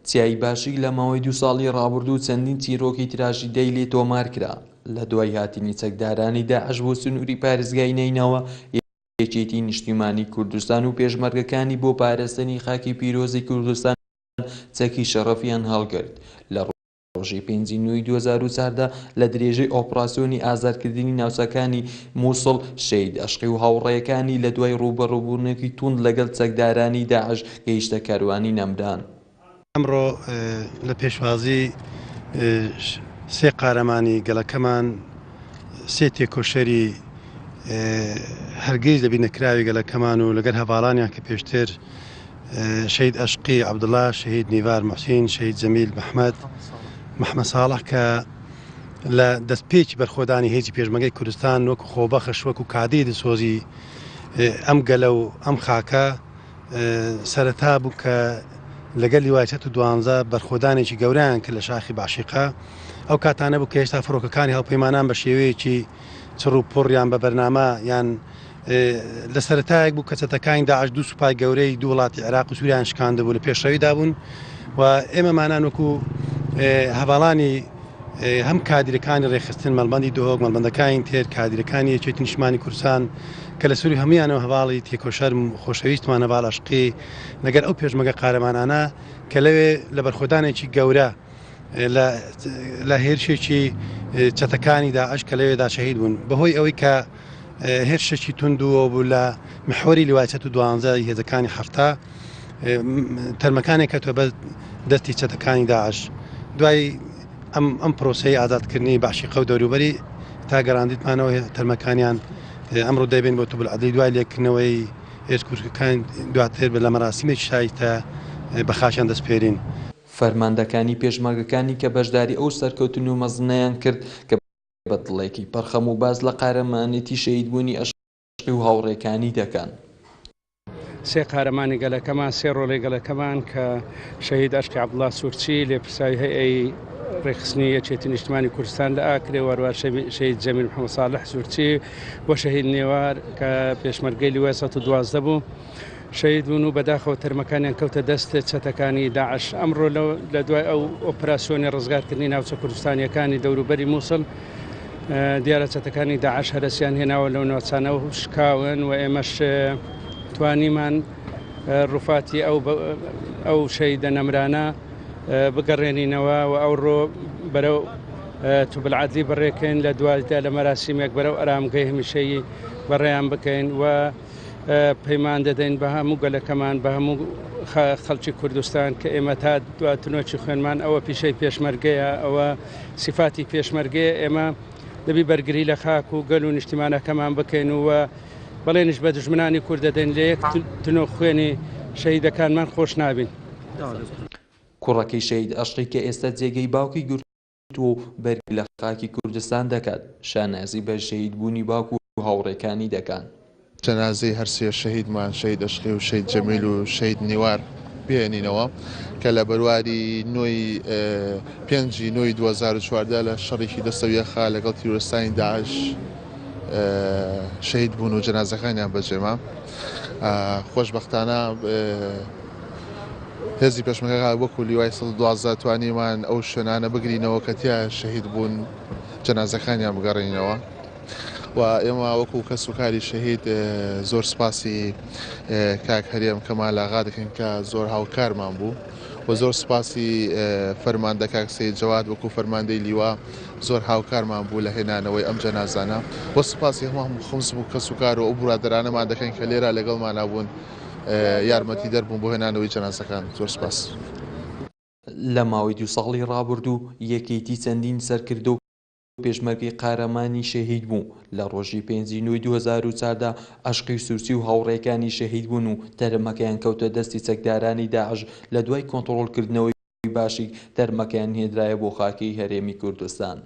چیای باشیک لە ماوەی دوو ساڵی ڕابردوو چەندین چیرۆکی تراژیدیای لێ تۆمار کرا، لە دوای هاتنی چەکدارانی داعش بۆ سنووری پارێزگای نەینەوا، یەکێتی نیشتیمانی کوردستان و پێشمەرگەکانی بۆ پارستنی خاکی پیرۆزی کوردستان چەکی شەڕەفیان هەڵگرت. لە ڕۆژی پێنجی نۆی 2014 لە درێژەی ئۆپراسیۆنی ئازادکردنی ناوچەکانی موسڵ، شەهید ئەشقی و هاوڕێیەکانی لە دوای ڕووبەڕووبوونێکی توند لەگەڵ چەکدارانی داعش گەیشتە کاروانی نەمران. ئەمڕۆ لە پێشوازی سێ قارەمانی گەلەکەمان، سێ تێکۆشەری هەرگیز لەبیرنەکراوی گەلەکەمان و لەگەل هەڤاڵانیان کە پێشتر شەهید ئەشقی عەبدوڵا، شەهید نیڤار موحسین، شەهید جەمیل محمەد، محمەد ساڵح کە لە دەستپێکی بەرخۆدانی هێزی پێشمەرگەی کوردستان وەکو خۆبەخش وەکو کادری دلسۆزی ئەم گەلە و ئەم خاکە سەرەتا بوو کە لەگەل لیوای 112 بەرخۆدانێکی گەورەیان کرد لە شاخی باشیقە ئەو کاتانە بوو کە هێشتا فڕۆکەکانی هاوپەیمانان بە شێوەیەکی چڕ و پڕ یان بە بەرنامە یان لە سەرەتایەک بوو کە چەتەکانی داعش دوو سوپای گەورەی دوو وڵاتی عێراق و سووریان شکاندبوو لە پێشڕەویدا بوون و ئێمەمانان وەکو هەڤاڵانی هەم کادیرەکانی ڕێکخستن مەڵبەندی دهۆک، مەڵبەندەکانی تر، کادیرەکانی یەکێتی نیشتمانی کوردستان کە لە سەرووی هەموویانەوە هەڤاڵی تێکۆشەر خۆشەویستمان هەڤاڵ ئەشقی لەگەل ئەو پێشمەگە قارەمانانە کە لەوێ لە بەرخۆدانێکی گەورە لە هێرشێکی چەتەکانی داعش کە لەوێدا شەهید بوون بەهۆی ئەوەی کە هێرشێکی توند و بوو لە محوەری لیوای 112 هێزەکانی 70 تەرمەکانێک کەوتە بەر دەستی چەتەکانی داعش دوای ئەم ئەم پرۆسەی ئازادکردنی باشیقە و دەوروبەری تا گەڕاندیتمانەوە تەرمەکانیان ئەمڕۆ دەبێن بۆ توبل عەدلی دوای لێکردنەوەی ئێسکورکەکان دواتر لە مەراسیمێکی شایستە بە خاچیان دەسپێرین. فەرماندەکانی پێشمەرگەکانی کە بەشداری ئەو سەرکەوتن و مەزنەیان کرد کە بە دڵێکی پڕ خەم و باس لە قارەمانێتی شەهیدبوونی ئەشقی و هاوڕێکانی دەکەن. سێ قارەمانی گەلەکەمان، سێ ڕۆڵەی گەلەکەمان کە شەهید ئەشقی عەبدوڵا سورچی، لێپرسراوی هەیئەی ڕێکخستنی یەکێتی نیشتمانی کوردستان لە ئاکرێ و هەروەها شەهید جەمیل محەمەد ساڵح سورچی و شەهید نێوار کە پێشمەرگەی لیوای 112 بوو شەهید بوون و بەداخەوە تەرمەکانیان کەوتە دەست چەتەکانی داعش. ئەمڕۆ لە دوای ئەو ئۆپراسیۆنی ڕزگارکردنی ناوچە کوردستانییەکانی دەوروبەری موسڵ، دیارە چەتەکانی داعش هەرەسیان هێناوە لەو ناوچانە و شکاون و ئێمەش توانیمان ڕوفاتی ئەو ئەو شەیدە نەمرانە بگەڕێنینەوە و ئەوڕۆ بەرەو توبل عەدلی بڕێکەین لە دوایدا لە مەراسیمێک بەرەو ئەرامگەی هەمیشەیی بەڕێیان بکەین و پەیمان دەدەین بە هەموو گەلەکەمان بە هەموو خەڵکی کوردستان کە ئێمە تا دواتنۆکی خوێنمان ئەوە پیشەی پێشمەرگەیە ئەوە سیفاتی پێشمەرگەیە ئێمە دەبی بەرگری لە خاک و گەل و نیشتیمانەکەمان بکەین و بەڵێنیش بە دوژمنانی کورد دەدەین لە یەک تنۆ خوێنی شەهیدەکانمان خۆش نابین. کوڕەکەی شەهید ئەشقی کە ئێستا جێگەی باوکی گرتووە و بەرگری لە خاکی کوردستان دەکات، شانازی بە شەهیدبوونی باوک و هاوڕێکانی دەکان. جەنازەی هەرسێ شەهیدمان شەهید ئەشقی و شەهید جەمیل و شەهید نیوار بهێنینەوە کە لە بەرواری نۆی پێنجی نۆی 2014 لە شەڕێکی دەستەویەخە لەگەڵ تیرۆرستانی داعش شەهید بوون و جەنازەکانیان بەجێما. خۆشبەختانە هێزی پێشمەرگە وەکو لیوای 112 توانیمان ئەو شوێنانە بگرینەوە کە تیا شەهید بوون جەنازەکانیان بگەڕێنینەوە. و ئێمە وەکو کەس و کاری شەهید زۆر سپاسی کاک هەرێم کەمال ئاغا دەکەین کە زۆر هاوکارمان بوو و زۆر سپاسی فەرماندە کاک سەید جەواد وەکو فەرماندەی لیوا زۆر هاوکارمان بوو لە هێنانەوەی ئەم جەنازانە و سپاسی هەموو خمس و کەس و کار و ئەو برادەرانەمان دەکەین کە لێرە لەگەڵمانا بوون یارمەتیدەر بوون بۆ هێنانەوەی جەنازەکان زۆر سپاس. لە ماوەی دوو ساڵی ڕابردوو یەکێتی چەندین سەرکردە و پێشمەرگەی قارەمانی شەهید بوو، لە ڕۆژی پێنج ی نۆی 2014 عەشقی سورچی و هاوڕێکانی شەهید بوون و تەرمەکەیان کەوتە دەستی چەکدارانی داعش، لە دوای کۆنتڕۆڵکردنەوەی باشیک تەرمەکەیان هێنرایە بۆ خاکی هەرێمی کوردستان.